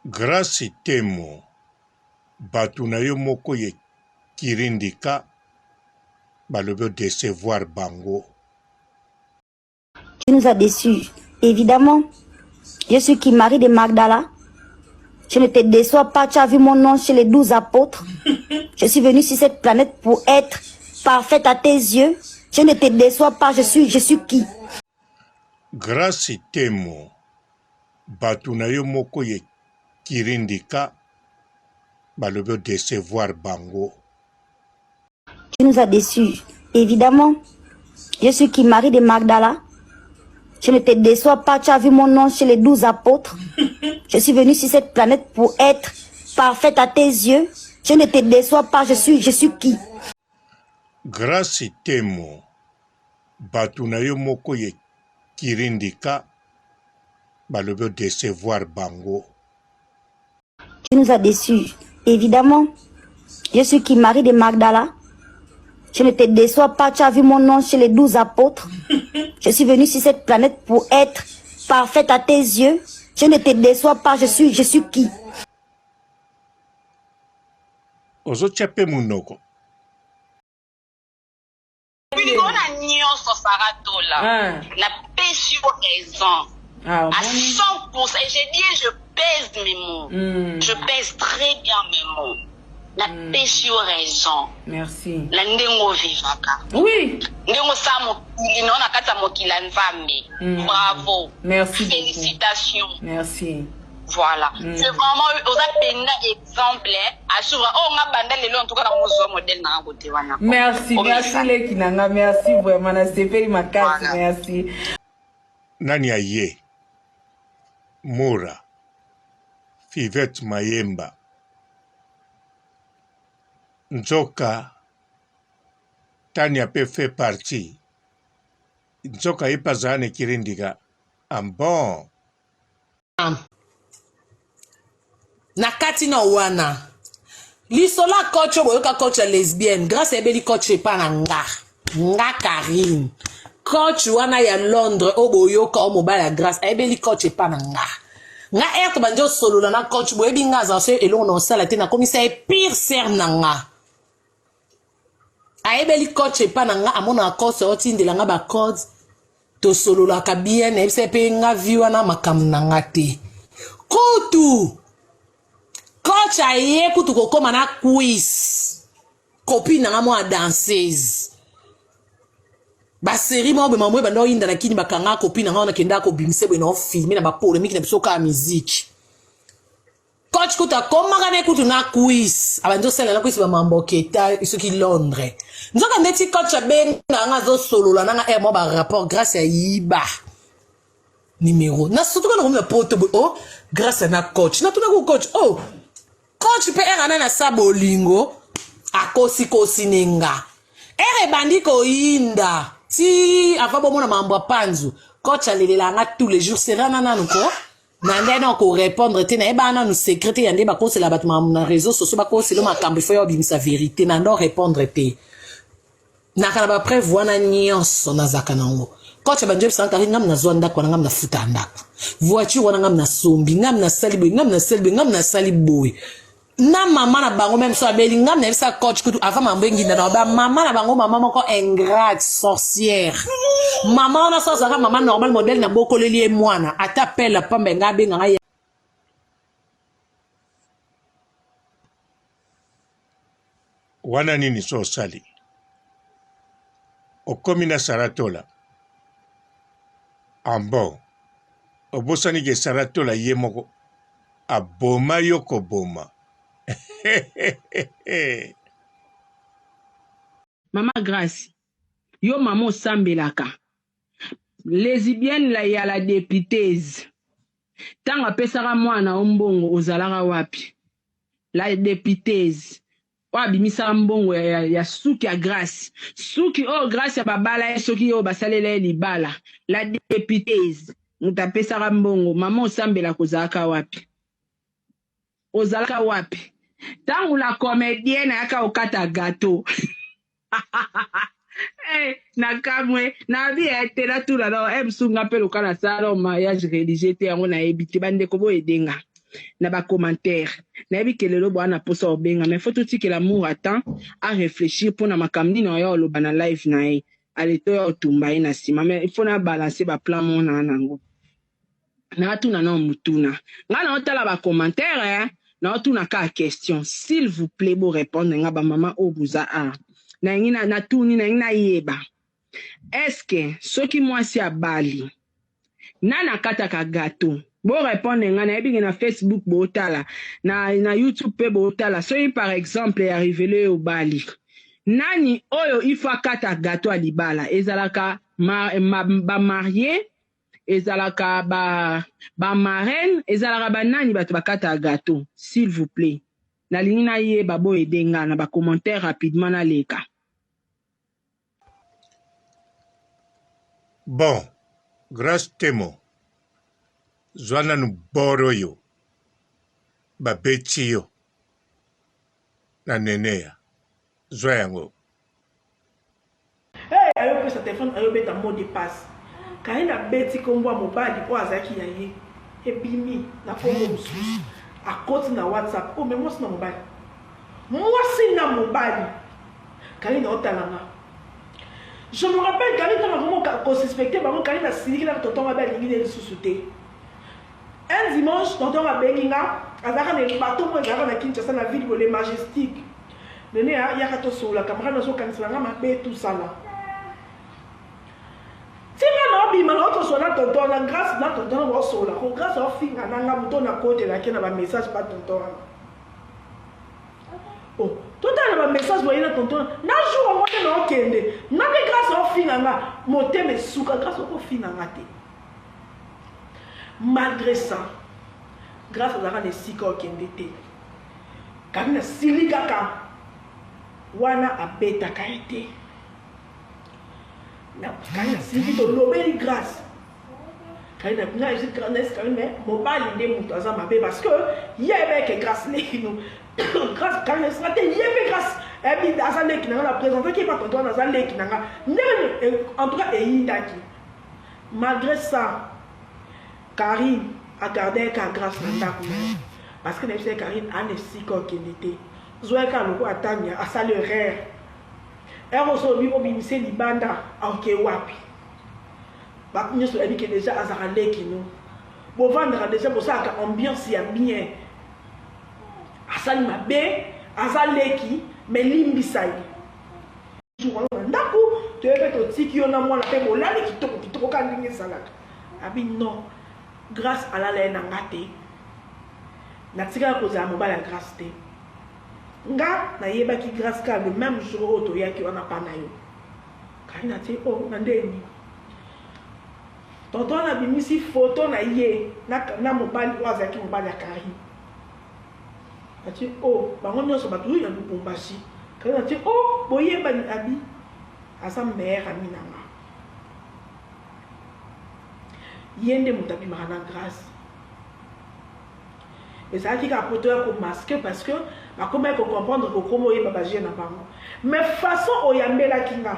Grace Temo batu na yo moko ye kirindika balobi o decevoir bango. Tu nous as déçus. Évidemment, je suis qui Marie de Magdala. Je ne te déçois pas, tu as vu mon nom chez les douze apôtres. Je suis venue sur cette planète pour être parfaite à tes yeux. Je ne te déçois pas, je suis, je suis qui Grace Temo batu na yo moko ye kirindika balobi o decevoir bango. Tu nous as déçus. Évidemment, je suis qui Marie de Magdala. Je ne te déçois pas, tu as vu mon nom chez les douze apôtres. Je suis venue sur cette planète pour être parfaite à tes yeux. Je ne te déçois pas, je suis, je suis qui Grace Temo batu na yo moko ye kirindika balobi o decevoir bango. Tu nous as déçus. Évidemment, je suis qui Marie de Magdala. Je ne te déçois pas, tu as vu mon nom chez les douze apôtres. Je suis venue sur cette planète pour être parfaite à tes yeux. Je ne te déçois pas, je suis, je suis qui Ozotia pe munoko. Likolo na nyonso Sarah Tola Ah. na pesi yo raison Ah, à omoni 100% et j'ai dit je pèse mes mots Mm. je pèse très bien mes mots na pesi yo raison merci na ndenge ovivaka oui ndenge osala mokili na yo na kati ya mokili ya nzambe Mm. bravo merci beaucoup félicitations merci voilà mm. c'est vraiment oza mpenza exemple à suivre oyo oh, nga banda lelo en tout cas nakozwa modèle nanga kote wana merci merci leki na nga merci vraiment nasepeli makasi voilà. merci nani aye mura fivette mayemba nzoka tania pe fait partie nzoka ye pe azala na ekirindika en bon Na kati na wana lisolo ya coach oyo boyoka coach ya lesbienne grace ayebeli coach epa na nga nga Carine coach wana ya Londres oyo boyoka oyo mobali ya grace ayebeli coach epa na nga nga ere tobandi osolola na coach boyebi nga azala so eloko na osala te nakomisa ye pire sere na nga ayebeli coach epa na nga amonaka coach otindela nga bacode tosololaka bien nayebisa ye mpe nga vi wana makambo na nga te kutu coach aye kutu kokóma na quiz copine na nga mwa danseuse baserie moko boye mambo ebanda oyinda na kini bakanga copine na nga wana kenda kobimisa boye na ofilme na bapolemike na biso kaka miziki Coach kutu akomaka ne kutu na quiz abandi osala na quiz bamambo keta soki Londres nzoka ndeti coach abenga nga azosolola nanga air mwa barapport grâce ya yiba numero na surtout kana komi na poto boye oh grâce na coach natunaki coach oh coach mpe ere ana na sa bolingo akosikosi ne nga ere ebandi koyinda ti avant bomona mambo ya panzu coach alelela nga tous les jours serana nanu ko na nde na ko répondre te nayebaka nanu secret te ya nde bakosela bato makambo na réseau sociaux bakosela makambo ifo ya obimisa verité na ndo répondre te naka na bapreuve wana nyonso nazalaka nango coach banjo ebisanga kari ngam nazwa ndako wana ngam nafuta ndako voiture wana ngam nasombi ngam nasali boye ngam nasali boye ngam nasali boye na mama na bango meme so abeli ngam nayebisa coach kutu avant mambo enginda na ba mama na bango mama moko ingrate sorcière mama wana so azalaka mama normal modèle na bokoleli ye mwana ata pela pamba nga abenga ngai wana nini so osali okomi na saratola en bon obosani ke saratola ye moko aboma yo koboma Mama Grace, yo mama osambelaka. Lesbienne la ya la deputese. Tango apesaka mwana na yo mbongo ozalaka wapi? La deputese oyo abimisaka mbongo ya, ya, ya suki ya Grace. Suki oyo Grace ya babala ye soki oyo basalela ye libala. La deputese moto apesaka mbongo. Mama osambelaka ozalaka wapi? Ozalaka wapi? Tango la comedienne ayaka kokata gateau. Hey, nakamwe nabi eh, te natuna nao eh, mosusu nga mpe loka nasala nao mariage religieux te yango nayebi te bandeko boyedenga. na ba commentaire. Nayebi ke lelo boa na posa obenga mais faut totikela Mura temps a réfléchir pona makambo nini oya oloba na live na ye. Ale toya otumba ye na sima mais il faut na balancer ba plan mona nango. Natuna nao mutuna. Nga naotala ba commentaire eh. Naotuna kaka question. S'il vous plaît bo répondre nga ba mama oyo boza awa. Nalingi na natuni nalingi nayeba. Est-ce que soki mwasi abali nani akataka gateau? Bo répondre nga nayebi ke na Facebook botala na, na YouTube pe botala soki par exemple ya revele yo obali nani oyo il faut akata gateau ya libala ezalaka ma, ma, ba marie ezalaka ba ba marraine ezalaka ba nani bato bakataka gateau s'il vous plaît nalingi nayeba bo aide nga na ba commentaire rapidement naleka. Bon Grace Temo zwa nanu bord oyo babeti yo na Neneya zwa yango. Hey ayo pesa telephone ayo beta mot de passe Carine abeti kombo ya mobali oyo azalaki ya ye ebimi na kombo mosusu akoti na WhatsApp oh mais mwasi na mobali mwasi na mobali Carine otala nga je me rappelle Carine ntango akomi ko suspecter bango Carine asiliki na tonton mabe alingi ne lisusu te un dimanche tonton abengi nga azalaka na bateau moko ezalaka na Kinshasa na ville le majestique Nene ah yaka tosolola camarade nazo kanisela nga mabe tout ça là. Ti nga na obima na otosolola na tonton wana grace na tonton wana baosolola ko grace aofinga na nga moto na kotelaki na ba message pa tonton wana. Oh, totala na ba message boye na tonton wana na jour yango nde na okende nga nde grace aofinga nga motema esuka grace okofinga nga te. Malgré ça grace azalaka na esika okende te. Carine asili kaka wana abetaka ye te na Carine asiliki tolobeli grace Carine nga nayesi Carine mais mobali nde moto aza mabe parce que ye ayebaki ke grace leki no grace Carine esika te ye mpe grace ayebi aza leki na nga na présentaki ye pa tonton wana aza leki na nga ndenge en tout cas eyindaki malgré ça Carine a gardaki kaka Grace na ndaku naye parce que nayebisaki Carine aa na esika okende te zwa ye kaka lokola Tania asali erreur heure oso olobi obimise libanda aoke wapi bato nyonso bayebi ke deja azalaka leki no bovandaka deja bosalaka ambiance ya bien asali mabe aza leki mais limbisa ye jour wana na ndako toye mpe totiki yo na mwana mpe bolali kitoko kitoko kaka ndenge ezalaka Abi non grace alala ye na nga te natikala kozala mobali ya grace te nga nayebaki grace kaka le meme jour oyo toyaki wana pa na yo Karine atie oh na ndenge nini tonton wana abimisi photo na ye na, na mobali oyo azalaki mobali ya Karine atie oh bango nyonso bato ya Lubumbashi Karine atie oh boyebani abi aza meilleur ami na nga Ye nde moto abimaka na Grace. Ezalaki kaka po toya ko masquer parce que bakomaki ko comprendre que okomi oyeba ba jeux na bango. Mais façon oyambelaki nga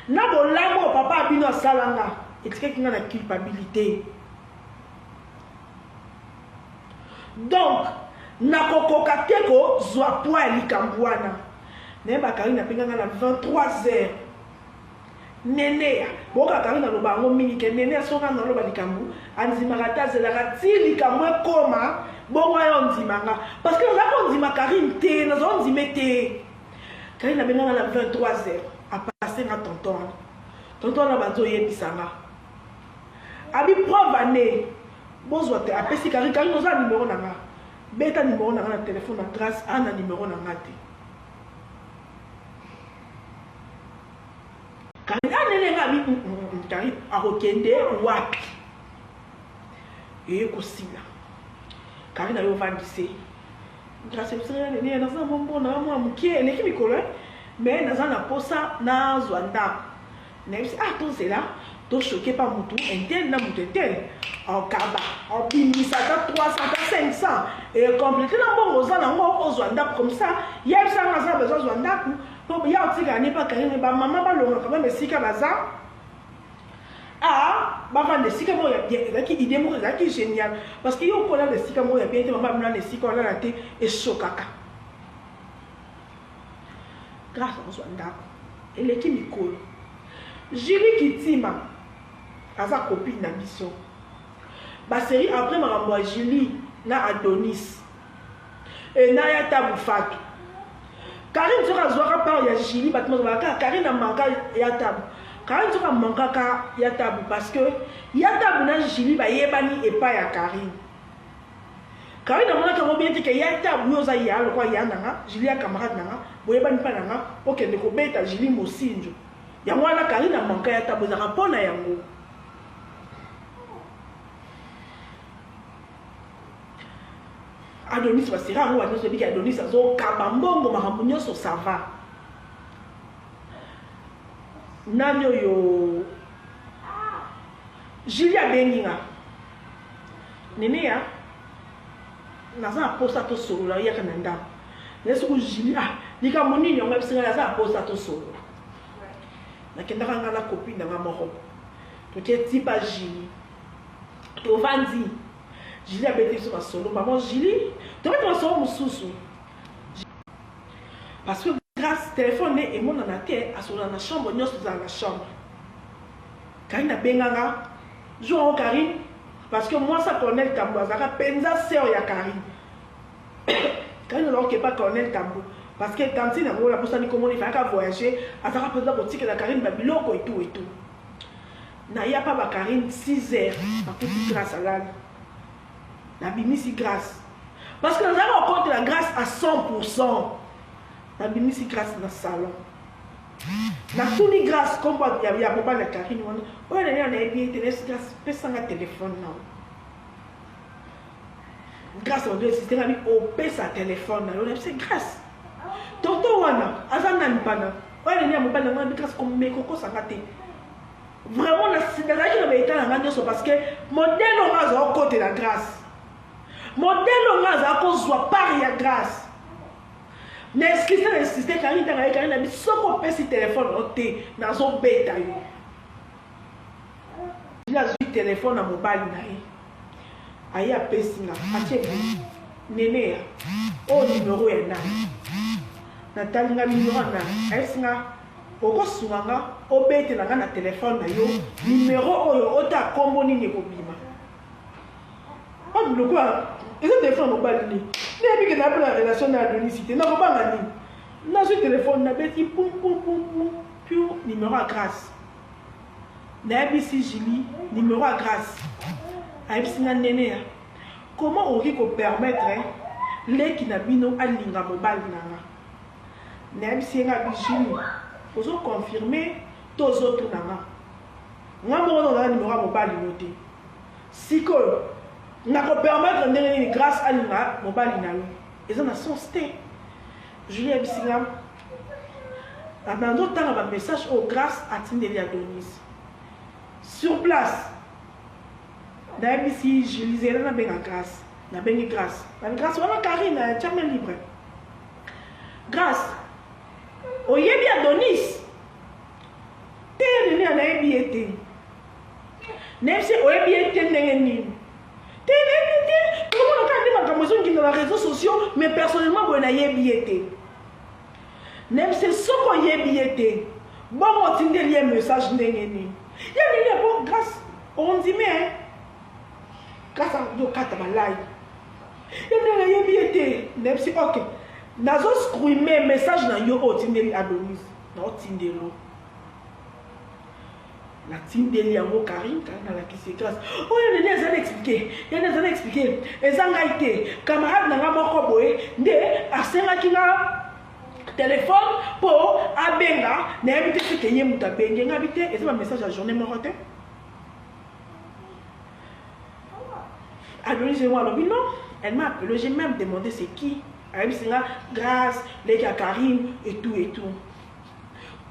na bolamu oyo papa ya bino asala nga etikaki nga na culpabilite. Donc nakokoka te kozwa poids ya likambo wana. Nayeba Carine abenga nga na 23 heures. Neneya, boyoka Carine aloba yango mingi ke Neneya soki nga naloba likambu andimaka te azelaka ti likambu ekoma bongo aya ondima nga parce que nazalaki kondima Carine te nazala ondime te Carine abenga nga na 23 heures apasse nga tonton wana tonton wana banzi oyebisa nga abi preuve ane bozwa te apesi Carine Carine oza na numero na nga beta numero na nga na telefone na Grace a na numero na nga te Carine ah nene nga abi mm, mm, mm, Carine akokende wapi eye kosila Carine ayo ovandise grâce ebisanga nene naza na mwa mbongo na mwa moke eleki mikolo eh? mais naza na posa nazwa ndako nayebisi ah tozela tochoke pa mutu intel na mutu intel okaba obimisa ata 300 ata 500 ecomplete na mbongo oza nango ozwa ndako comme ça yebisa nga naza na besoin azwa ndako Po ya otikala ne pa Carine ba maman balonga quand meme esika baza. Ah, bavanda esika moko ya bien ezalaki idée moko ezalaki génial parce que yo okolala esika moko ya bien te mama amilala esika olala te esokaka grâce akozwa ndako eleki mikolo Julie Kitima aza copine na biso ba série après makambo ya Julie na Adonis e na ya Tabu Fatu Karine soki azwaka part ya Julie bato bazalaka kaka Karine amanka ya Tabu Karine soki amankaka ya Tabu parce que ya Tabu na Julie bayebani epai ya Karine Karine amonaki yango bien te ke ya Tabu yo oza ya lokola ya na nga Julie ya camarade na nga boyebani mpa na nga okende kobeta Julie mosinjo yango wana Karine amanka ya Tabu ezalaka mpo na yango Adonis basera yango bato nyonso ebiki Adonis azokaba mbongo makambo nyonso ça va nani oyo Julie abengi nga Neneya naza na posa tosolola yaka na ndako naye soki Julie ah likambo nini yango ayebisi nga naza na posa tosolola nakendaka nga na copine na nga moko toke tipa Julie tovandi Julie abeti biso masolo maman Julie tobeti masolo mosusu parce que grâce telefone ne emonana te asolola na chambre nyonso ezala na chambre Karine abenga nga jour yango Karine parce que mwasi ya Colonel Tambo azalaka mpenza sœur ya Karine Karine azalaka okepa Colonel Tambo parce que tantine yango nabosani komona efalaka voyager azalaka mpenza kotikela Karine babiloko etout etout Naya pa ba Carine 6 heures nakuti Grace alali nabimisi Grace parce que nazalaki kokotela Grace à 100% nabimisi Grace na salon natuni Grace kombo ya, ya mobali ya Carine wana oyo nani nayebi ye te nayebisi Grace pesanga telefone na Grace ondo insiste nga bi opesa telefone na yo nayebisi Grace tonton wana aza nani pana oyo nani ya mobali na ngai bi Grace komeka okosa nga te Vraiment nazalaki na ba etat na nga nyonso parce que modèle oyo nga azala kokotela grâce modèle oyo nga azala kozwa part ya grâce na insiste na insiste kangi ntanga ye kangi na biso soki opesi telefone o te nazobeta yo azwi telefone na mobali na ye aye apesi nga atie boye neneya oyo numero ya nani natali nga numero ya nani ayebisi nga Okosunga nga obetela nga na telephone na yo numero oyo ota kombo nini ekobima. Wapi lokola eza telephone ya mobali nini? Nayebi ke naza na relation na Adonis te nakobanga nini? Nazwi telephone nabeti pum pum pum pum piu numero ya Grace. Nayebisi Julie numero ya Grace. Ayebisi nga Neneya comment okoki ko permettre leki na bino alinga mobali na nga? Nayebisi ye nga bi Julie ozo confirme to ozo tuna nga? Nga moko naza na numero ya mobali no te. Sikoyo nako permettre ndenge nini Grace alinga mobali na yo? Eza na sens te. Julie ayebisi nga nazo tanga ba message oyo Grace atindeli Adonis. Sur place nayebisi Julie zela nabenga Grace. Nabengi Grace. Nabi Grace wana Carine tia main libre. Grace, oyebi Adonis? Te, Nene nayebi ye te. Nayebisi oyebi ye te ndenge nini? Te, nayebi ye te. Tokomona kaka nde makambo ezonginda na réseaux sociaux, mais personnellement boye nayebi ye te. Nayebisi soki oyebi ye te, bongo otindeli ye message ndenge nini? Ya nini po Grace, ondimi hein? Grace azokata balayi. Ye nde nayebi ye te. Nayebisi ok. Nazo screamer message na yo oyo otindeli Adonis. Naotindelo. Natindeli yango Karine, Karine alakisi ye Grace. Oyo nene aza na expliquer. Ye nde aza na expliquer. Eza ngai te. Camarade na nga moko boye nde asengaki nga telefone mpo abenga nayebi te soki ye moto abengi ngai bi te eza ba message ya journée moko te Adonis ye alobi non, elle m'a appelé, j'ai même demandé c'est qui. Ayebisi nga Grâce, leki ya Karine et tout et tout.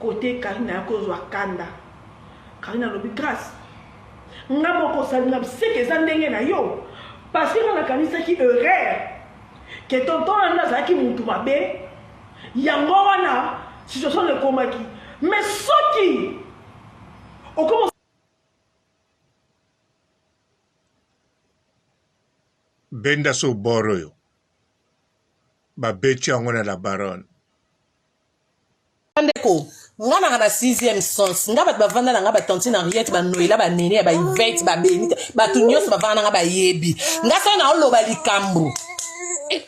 Côté Karine aya kozwa kanda. Karine alobi Grâce, nga moko osali nga seke eza ndenge na yo. Parce que nga nakanisaki erreur que tonton wana azalaki mutu mabe. Yango wana situation ekomaki. Mais soki okoma. Benda so bord oyo. Babeti yango na la baronne. Bandeko, nga naka na sixième sens. Nga bato bavanda na nga ba tantine Henriette, ba Noela, ba Nene, ba Yvette, ba Benita, bato nyonso bavanda na nga bayebi. Nga soki naoloba likambo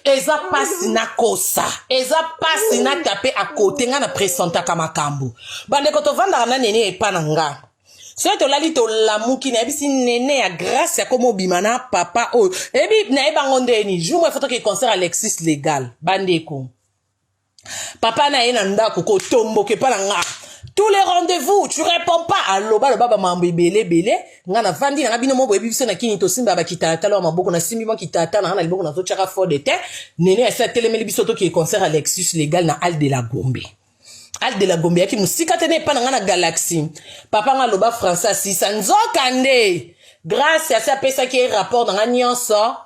eza pasi nakosa, eza pasi na tape à côté, nga na presentaka makambo. Bandeko tovandaka na Nene epa na nga. Soki tolali tolamuki, nayebisi Nene ya Grace akoma obima na papa oyo. Eyebi nayeba ngo ndeni, jour moko faut toke concert Alexis Legal. Bandeko, papa na ye na ndako kotomboka epa na nga tous les rendez-vous tu réponds pas aloba loba ba mambo ebele ebele nga navandi na nga bino mo boyebi biso na kini tosimba ba kitalatala wa maboko nasimbi mwa kitalatala na nga na liboko nazotyaka fort de te nene asi atelemeli biso tokee concert Alexis Legal na Halle de la Gombe. Halle de la Gombe yaki mosika te na epa na nga na Galaxie. Papa nga aloba français asisa nzoka nde Grace asi apesaki ye rapport na nga nyonso.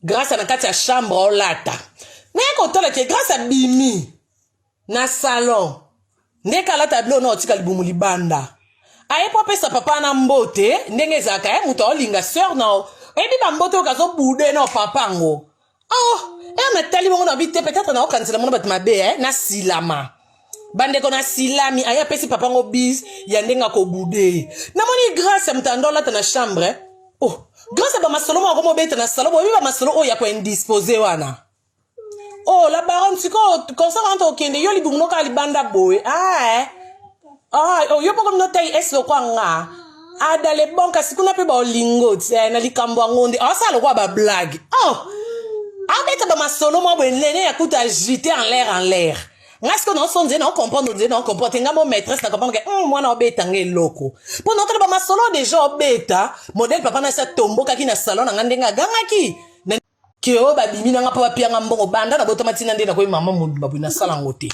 Grace na kati ya chambre olata naye kotala ke Grace abimi na salon nde kalata bilo na otika libumu libanda aye po apesa papa na mbote ndenge ezalaka ye moto aolinga sœur na oyebi bambote oyo kazobude na papa yango oh e natali bongo na bi te peut-être naokanisela mona bato mabe eh, nasilama bandeko na silami aye apesi papa ngo bise ya ndenge akobude namoni Grace ya moto ando alata na chambre oh Grace ya bamasolo moko akomobeta na salo boyebi bamasolo oyo ya koindispose wana oh la baronne sikoyo concert wana tokende yo libumu noka libanda boye ah, eh. ah, oh, yo moko mino tai es lokwa nga adale bon kasi kuna mpe baolingo eh, na likambo yango nde asala lokola bablague oh abeta bamasolo mwa boye nene ya kuta agite en l'air en l'air nga sikoyo naoso nzela nao comprendre nzela nao comprendre te nga mo maîtresse na comprendre ke mwana obeta nga eloko mpo naotala bamasolo deja obeta modèle papa nasi atombokaki na salon na nga ndenge agangaki na ke oyo babimi na nga mpo bapia nga mbongo banda nabotama ntina nde nakoyi mama mobimba boye nasala yango te.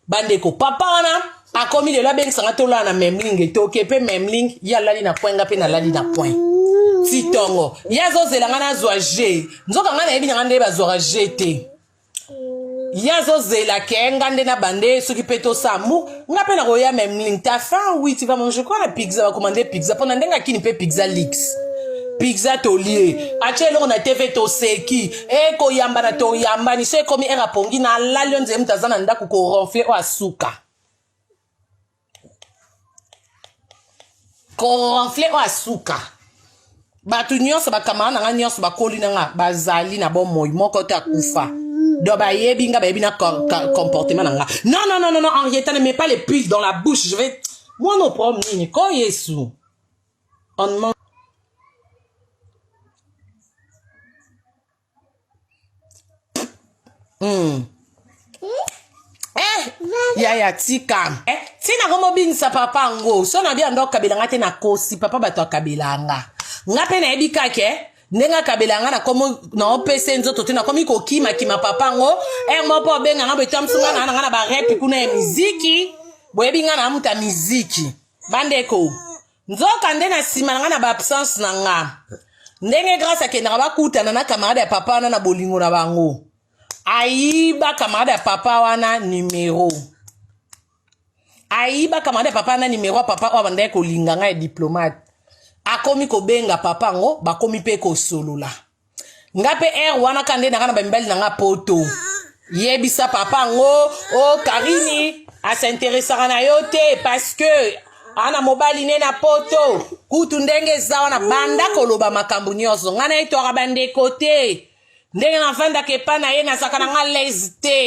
Bandeko, papa wana akomi lelo abengisa nga tolala na memling, etoke mpe memling, ye alali na point nga mpe nalali na point ti tongo ye azozela nga nazwa g nzoka nga nayebi na nga nde bazwaka g te ye azozela ke nga nde na bande soki mpe tosamu nga mpe nakoya memling ta fin oui tu vas manger quoi na pizza bakomande pizza mpo na ndenge akini mpe pizza lix pizza tolie atie eloko na tv toseki ekoyambana toyambani so ekomi ere apongi nalali yo nzele moto aza na ndako koronfle oyo asuka koronfle oyo asuka bato nyonso bakamara na nga nyonso bakoli na nga bazali na bomoi moko te akufa donc bayebi nga bayebi na comportement na nga non non non non non Henrietta ne mets pas les piles dans la bouche je vais moi no problème nini ko Yesu on mange Eh, yaya tika eh, tina komobingisa papa yango so na bia ndo akabela nga te nakosi papa bato akabela nga nga mpe nayebi kake eh, ndenge akabela nga nakomi naopesa nzoto te nakomi kokimakima papa yango ere moko mpo obenga nga boye tamso nga na nga na barepi kuna ya miziki boyebi nga na moto ya miziki bandeko nzoka nde na nsima na nga na baabsence na nga ndenge Grâce akendaka bakutana na camarade ya papa wana na bolingo na bango ayiba camarade ya papa wana numero ayiba camarade ya papa wana numero ya papa oyo abandaki kolinga ngai ya diplomate akomi kobenga papa yango bakomi mpe kosolola nga mpe aire wana ka nde nanga na bamibali na nga poto yebisa papa yango o oh, Karini asinteresaka na yo te parce que ana mobali ne na poto kutu ndenge eza wana banda koloba makambo nyonso ngai nayetwaka bandeko te ndenge navandaka epa na ye nazalaka na nga lese te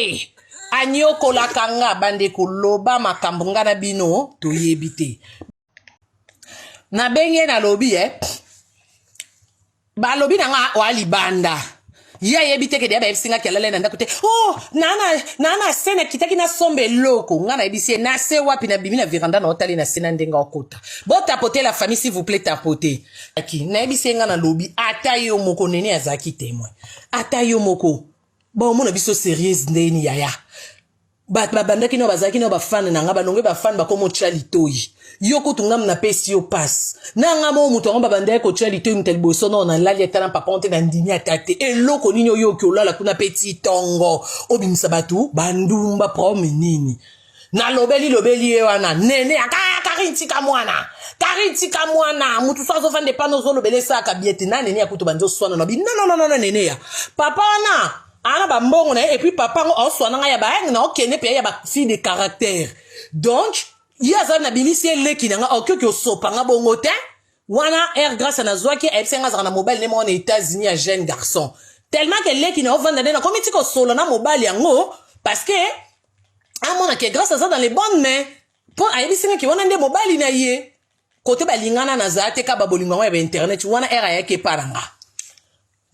anyokolaka nga bandeko loba makambo nga na bino toyebi te nabengi ye nalobi eh balobi na nga oa libanda ye ayebi te kede bayebisi nga kelala na ndako te oh naa na se nakitaki nasomba eloko nga nayebisi ye na se wapi nabimi na veranda na otali na se na ndenge okota botapote la famille s'il vous plaît tapote aki nayebisi ye nga nalobi ata yo moko nene azalaki témoin ata yo moko baomona biso sérieuse ndeni yaya bato babandaki nao bazalaki nao bafane na nga balongwe bafane bakoma otya litoi yo kutu ngam napesi yo passe na nga moko moto yango babandaki kotya litoi moto ya liboso nao nalali ata na papa te nandimi ata te eloko nini oyoki olala kuna mpe ti tongo obimisa bato bandumba problème nini nalobeli lobeli ye wana nene akaka. Karine tika mwana, Karine tika mwana, mutu so azovanda epa na ozolobela esalaka bien te. Na Neneya kutu bandi oswana na bi non non non non Neneya. Papa wana ana ba mbongo na ye et puis papa yango aoswana ngai ya ba na okende pe ya ba fille de caractère. Donc ye aza na bimisi ye leki na nga okoki osopa nga bongo te. Wana air grace nazwaki ayebisi nga azalaka na mobali ne moko na États-Unis ya jeune garçon. Tellement que leki na ovanda nde nakomi ti kosolola na mobali yango parce que amona ke grâce aza dans les bonnes mains mpo ayebisi nga ke wana nde mobali na ye kote balingana nazala te ka babolingo yango ya bainternet wana ere ayaki epa na nga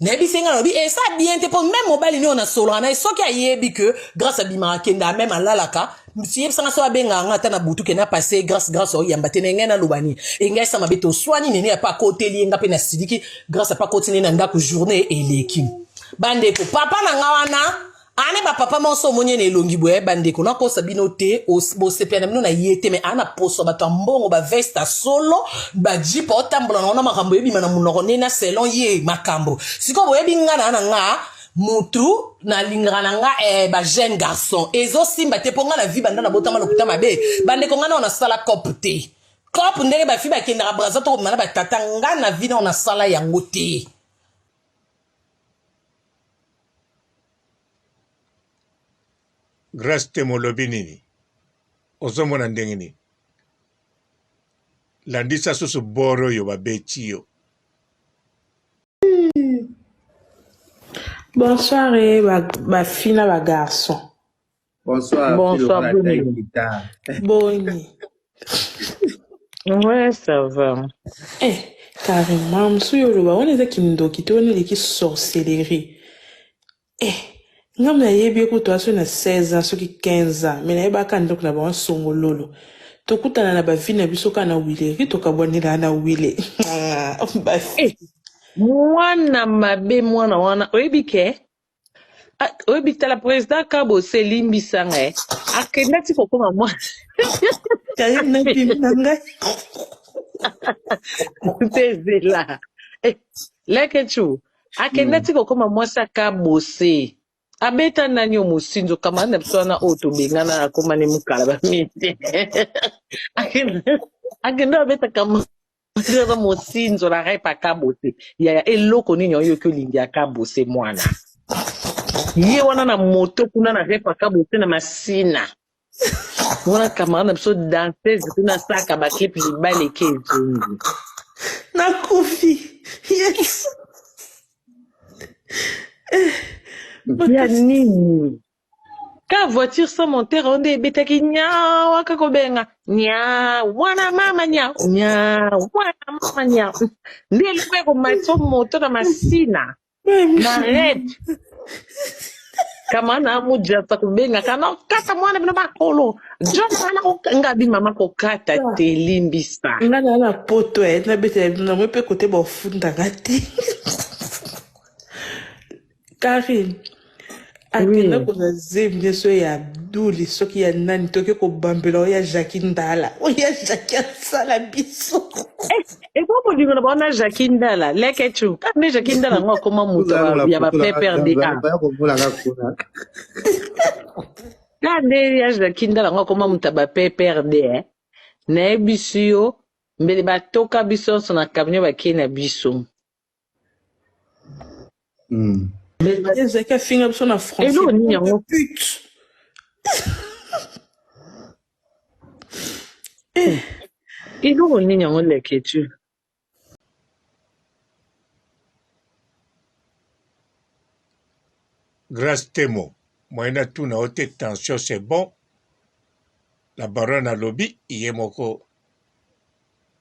nayebisi nga nalobi esa bien te mpo meme mobali nio nasololaka na ye soki ayebi ke grâce abimaka akenda meme alalaka yebisa nga soki abengaka nga ata na butu ke na passe grâce grâce oyamba te na ngai naloba nini engai esa mabe toswani nene apa akoteli ye nga mpe nasiliki grâce apa akoti nde na ndako journée eleki bandeko papa na nga wana Ane ba papa manso omoni ye na elongi boye bandeko nakosa bino te bosepela na bino na ye te me ana poso bato ya mbongo ba veste ya solo ba jeep otambola na wana makambo ebima na monoko nde na selon ye makambo sikoyo boyebi nga na na nga mutu nalingaka na nga eh, ba jeune garçon ezosimba te mpo nga na vie banda nabotama lokuta mabe bandeko nga nao nasala cope te cope ndenge bafi bakendaka braza to kobima na batata nga na vie nao nasala yango te Grace Temo olobi nini? Ozomona ndenge nini? Landisa susu bord oyo babeti yo. Bonsoir eh, ba, ba fille na ba garçon. Bonsoir, Bonsoir, Philo Boni. Guitare. Boni. Ouais, ça va. Eh, carrément, mosusu yo oloba wana eza kindoki te wana eleki sorcellerie. Eh, nga nayebi ye kutu aso na 16 ans soki 15 ans mais nayebaka ndoko na bango songololo tokutana na bavi na biso kaka na wileri tokabwanela na wile bafi Eh, mwana mabe mwana wana oyebi ke Ah, oyebi tala président kabose limbisa nga eh. akenda ti kokoma mwa karine nabimi na ngai te zela eh, lekechu akenda ti kokoma mwasi akabose abeta nani yo mosinzo camarade na biso wana oyo tobengana akoma ne mokala bamite akenda abeta camarade Aza mosinzo na rep akabose yaya eloko nini oyoki olingi akabose mwana ye wana na moto kuna na rep akabose na masina wana camarade na biso danseuse kuna asaka baclip libala eke ezongi nakufi yes ya nini Ka voiture sans monteur oyo nde ebetaki nyau aka kobenga nyau mwana mama nyau nyau mwana mama nyau nde eloko ya komatisa moto na masina na rep kama na mujasa kobengaka na kata mwana bino bakolo john wana ngabi mama kokata te limbisa nga na na poto eh, nabetela bino namoi mpe kote bafundanga te Carine akenda oui kozwa zemi nyonso ya Abdul soki ya nani toke kobambela oyo ya Jackie Ndala oyo ya Jackie asala biso Eh, ebo bolingo na bango na Jackie Ndala lekechu kaka nde Jackie Ndala yango akoma moto ya ba ya ba PPRDA baya komona kaka kuna kaka nde ya Jackie Ndala yango akoma moto ya ba PPRD eh. Nayebisi yo mbele batoka biso nyonso na camion bakei na biso Ye Jackie afinga biso na français eloko nini bande de yango pute eh. eloko nini yango leketu Grace Temo, moyen natuna yo te tension c'est bon? La baronne alobi ye moko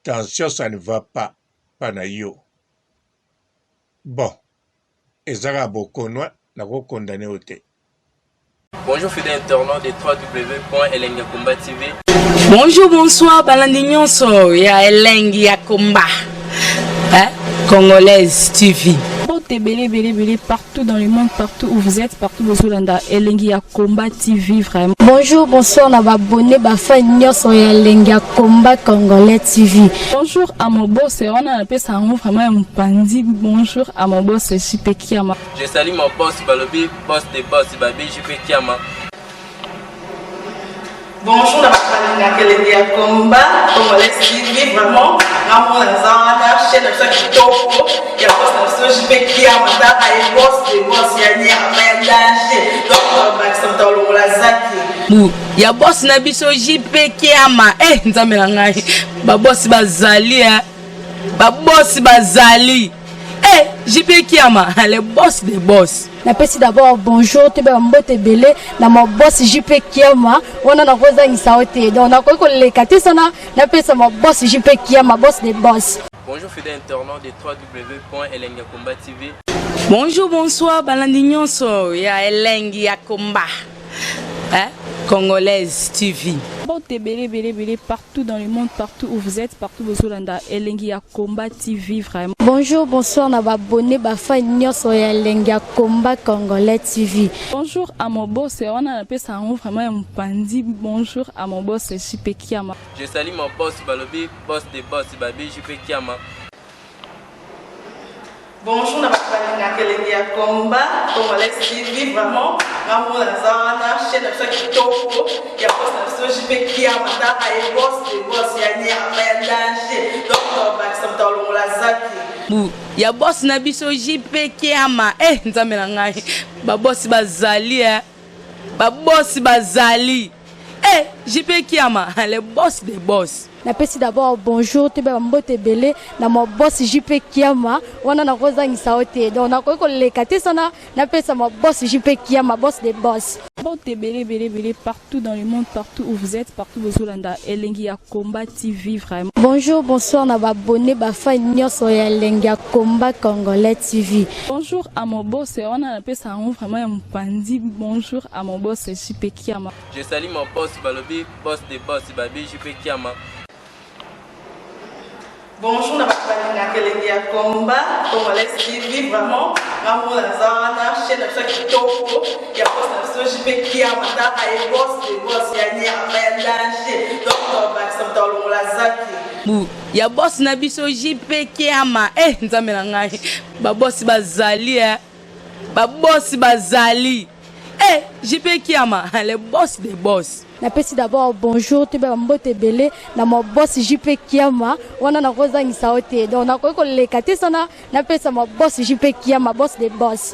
tension ça ne va pas pa na yo. Bon eza kaka bokono nako condamne yo te. Bonjour fidèle internaute de www.elengiyakomba.tv. Bonjour, bonsoir, balandi nyonso ya elengi ya komba. Hein? Congolaise TV. Mbote ebele ebele ebele partout dans le monde, partout où vous êtes, partout bozolanda elengi ya combat TV vraiment. Bonjour, bonsoir na ba abonné ba fan nyonso ya elengi ya combat congolais TV. Bonjour à mon boss, wana napesa yango vraiment ya mopanzi. Bonjour à mon boss JP Kiama. Je salue mon boss Balobi, boss de boss Babi JP Kiama. Bonjour na ba balingaka elengi ya combat congolais TV vraiment nga moko naza wana chaîne na biso ya kitoko ya boss na biso JP Kiama tala ye boss de boss ya nyama ya danger donc bakisa moto alongola zaki bu ya boss na biso JP Kiama eh nzambe na ngai ba boss bazali eh ba boss bazali eh JP Kiama le boss de boss. Napesi d'abord bonjour toyeba ba mbote ebele na ma boss JP Kiama wana nakozangisa yo te donc nakoki koleka te sana napesa ma boss JP Kiama boss de boss. Bonjour fidèle internaute de www.elengiyakomba TV. Bonjour, bonsoir, balandi nyonso ya elengi ya combat. Hein? Congolaise TV. Mbote ebele ebele ebele partout dans le monde, partout où vous êtes, partout bozolanda elengi ya combat TV vraiment. Bonjour, bonsoir na ba abonné ba fan nyonso ya elengi ya combat congolais TV. Bonjour à mon boss, wana napesa yango vraiment ya mopanzi. Bonjour à mon boss JP Kiama. Je salue mon boss balobi boss de boss babi JP Kiama. Bonjour na bato balingaka elengi ya combat congolais TV vraiment nga moko naza wana chaîne na biso ya kitoko ya boss na biso JP Kiama tala ye boss de boss ya nyama ya danger donc bakisa moto alongola zaki bu ya boss na biso JP Kiama eh nzambe na ngai ba boss bazali eh ba boss bazali eh JP Kiama le boss de boss. Napesi d'abord bonjour toyeba ba mbote ebele na ma boss JP Kiama wana nakozangisa yo te donc nakoki koleka te sana napesa ma boss JP Kiama boss de boss. Mbote ebele ebele ebele partout dans le monde, partout où vous êtes, partout bozolanda elengi ya combat TV vraiment. Bonjour, bonsoir na ba abonné ba fan nyonso ya elengi ya combat congolais TV. Bonjour à mon boss, wana napesa yango vraiment ya mopanzi. Bonjour à mon boss JP Kiama. Je salue mon boss balobi boss de boss babi JP Kiama. Bonjour na bato balingaka elengi ya combat congolais TV vraiment nga moko naza wana chaîne na biso ya kitoko ya boss na biso JP Kiama tala ye boss de boss ya nyama ya danger donc bakisa moto alongola zaki bu ya boss na biso JP Kiama eh nzambe na ngai ba boss bazali eh ba boss bazali eh JP Kiama le boss de boss. Napesi d'abord bonjour toyeba ba mbote ebele na ma boss JP Kiama wana nakozangisa yo te donc nakoki koleka te sana napesa ma boss JP Kiama boss de boss.